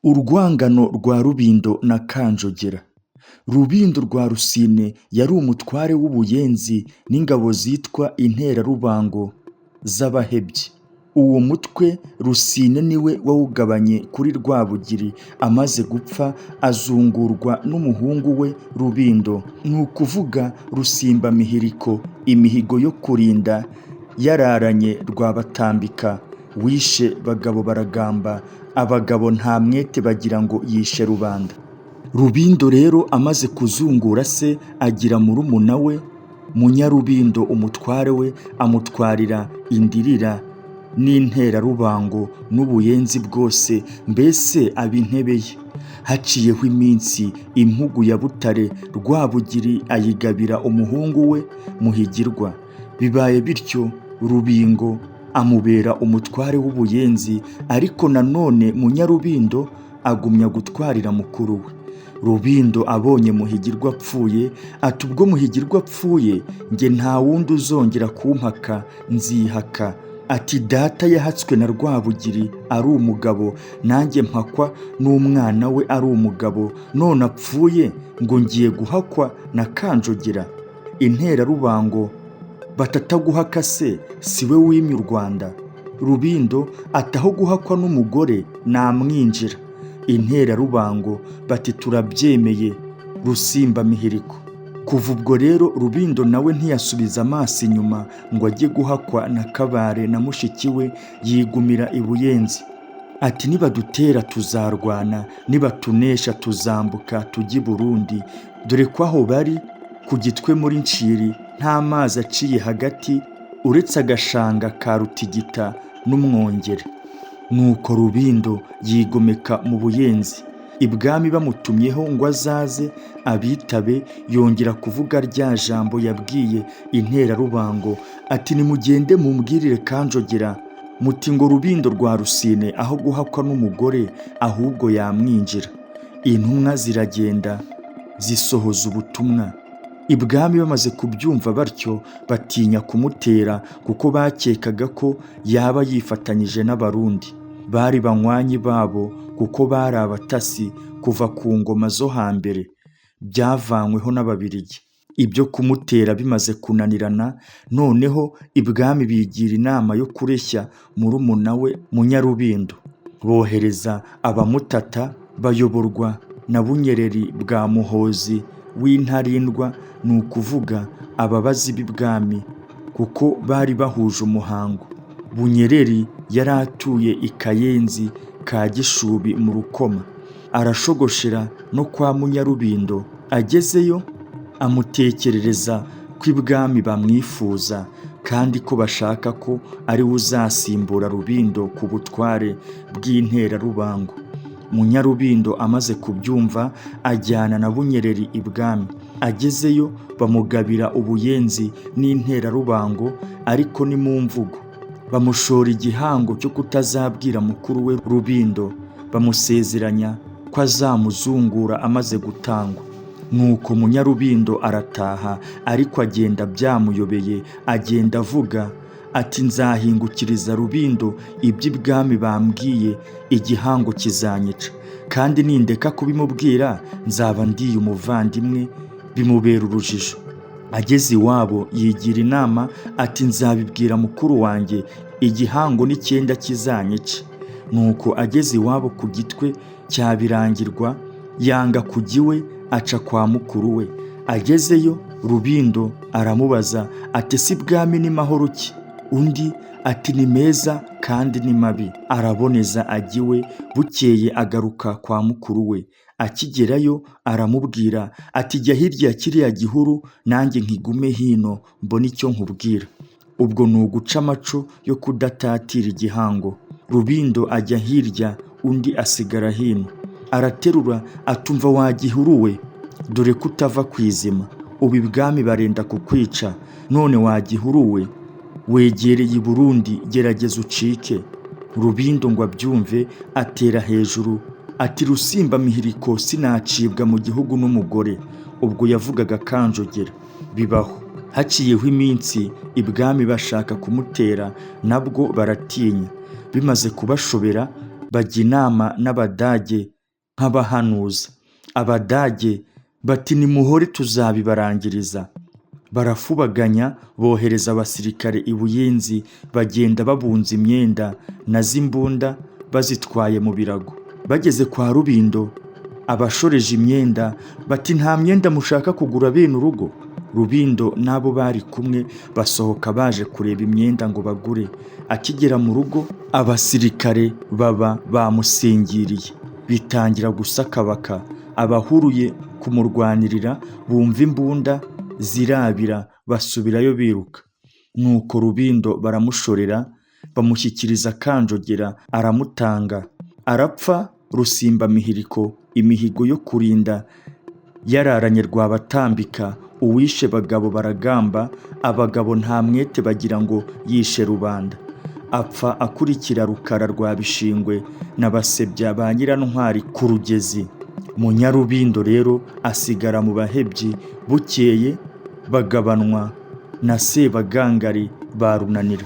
Urwangano rwa Rubindo na Kanjogera. Rubindo rwa Rusine yari umutware w'Ubuyenzi n'ingabo zitwa Interarubango z'Abahebyi. Uwo mutwe Rusine niwe wawugabanye kuri Rwabugiri, amaze gupfa azungurwa n'umuhungu we Rubindo, ni ukuvuga Rusimbamihiriko, imihigo yo kurinda yararanye Rwabatambika, wishe Bagabobaragamba, abagabo nta mwete bagira ngo yishe rubanda. Rubindo rero amaze kuzungura se agira murumuna we Munyarubindo umutware we, amutwarira Indirira n'Interarubango n'Ubuyenzi bwose, mbese aba intebe ye. Haciyeho iminsi impugu ya Butare Rwabugiri ayigabira umuhungu we Muhigirwa. Bibaye bityo Rubingo amubera umutware w'Ubuyenzi, ariko nanone Munyarubindo agumya gutwarira mukuru we. Rubindo abonye Muhigirwa apfuye, ati ubwo Muhigirwa apfuye njye nta wundi uzongera kumpaka nzihaka. Ati data yahatswe na Rwabugiri ari umugabo, nanjye mpakwa n'umwana we ari umugabo, none apfuye ngo ngiye guhakwa na Kanjogera. Interarubango batataguhaka se si we wimye u Rwanda? Rubindo ati aho guhakwa n'umugore namwinjira. Interarubango bati turabyemeye Rusimbamihiriko. Kuva ubwo rero Rubindo nawe ntiyasubiza amaso inyuma ngo ajye guhakwa na Kabare na mushiki we, yigumira i Buyenzi. Ati nibadutera tuzarwana, nibatunesha tuzambuka tujye i Burundi, dore ko aho bari ku Gitwe muri Nshiri nta mazi aciye hagati uretse agashanga ka Rutigita n'Umwongere. Nuko Rubindo yigomeka mu Buyenzi. Ibwami bamutumyeho ngo azaze abitabe, yongera kuvuga rya jambo yabwiye Interarubango, ati nimugende mumbwirire Kanjogera muti ngo Rubindo rwa Rusine aho guhakwa n'umugore ahubwo yamwinjira. Intumwa ziragenda zisohoza ubutumwa. Ibwami bamaze kubyumva batyo batinya kumutera kuko bakekaga ko yaba yifatanyije n'Abarundi. Bari banywanyi babo kuko bari abatasi kuva ku ngoma zo hambere, byavanyweho n'Ababiligi. Ibyo kumutera bimaze kunanirana, noneho ibwami bigira inama yo kureshya murumuna we Munyarubindo. Bohereza abamutata bayoborwa na Bunyereri bwa Muhozi w'Intarindwa, ni ukuvuga ababazi b'ibwami, kuko bari bahuje umuhango. Bunyereri yari atuye i Kayenzi ka Gishubi mu Rukoma, arashogoshera no kwa Munyarubindo. Agezeyo amutekerereza ko ibwami bamwifuza kandi ko bashaka ko ari we uzasimbura Rubindo ku butware bw'Interarubango. Munyarubindo amaze kubyumva ajyana na Bunyereri ibwami. Agezeyo bamugabira Ubuyenzi n'Interarubango, ariko ni mu mvugo. Bamushora igihango cyo kutazabwira mukuru we Rubindo, bamusezeranya ko azamuzungura amaze gutangwa. Nuko Munyarubindo arataha, ariko agenda byamuyobeye, agenda avuga ati nzahingukiriza Rubindo iby'ibwami bambwiye, igihango kizanyica, kandi nindeka kubimubwira nzaba ndiye umuvandimwe. Bimubera urujijo. Ageze iwabo yigira inama ati nzabibwira mukuru wanjye, igihango n'icyenda kizanyica. Nuko ageze iwabo ku Gitwe cya Birangirwa, yanga kujya iwe aca kwa mukuru we. Agezeyo Rubindo aramubaza ati ese ibwami ni mahoro ki? Undi ati ni meza kandi ni mabi. Araboneza ajya iwe, bukeye agaruka kwa mukuru we. Akigerayo aramubwira ati jya hirya ya kiriya gihuru nanjye nkigume hino mbone icyo nkubwira. Ubwo ni uguca amaco yo kudatatira igihango. Rubindo ajya hirya undi asigara hino. Araterura atumva wa gihuru we, dore ko utava ku izima, ubu ibwami barenda kukwica, none wa gihuru we wegereye i Burundi gerageza ucike. Rubindo ngo abyumve atera hejuru ati Rusimbamihiriko sinacibwa mu gihugu n'umugore. Ubwo yavugaga Kanjogera. Bibaho. Haciyeho iminsi ibwami bashaka kumutera, nabwo baratinya. Bimaze kubashobera bajya inama n'Abadage. nk'abahanuza. Abadage bati nimuhore tuzabibarangiriza. Barafubaganya bohereza abasirikare i Buyenzi, bagenda babunza imyenda na z'imbunda bazitwaye mu birago. Bageze kwa Rubindo abashoreje imyenda bati nta myenda mushaka kugura bene urugo. Rubindo n'abo bari kumwe basohoka baje kureba imyenda ngo bagure. Akigera mu rugo abasirikare baba bamusingiriye, bitangira gusakabaka. Abahuruye kumurwanirira bumva imbunda zirabira basubirayo biruka. Nuko Rubindo baramushorera bamushyikiriza Kanjogera aramutanga, arapfa. Rusimbamihiriko imihigo yo kurinda yararanye Rwabatambika, uwishe Bagabo baragamba, abagabo nta mwete bagira ngo yishe rubanda. Apfa akurikira Rukara rwa Bishingwe na Basebya ba Nyirantwari ku Rugezi. Munyarubindo rero asigara mu bahebyi, bukeye bagabanwa na Sebagangari ba Runanira.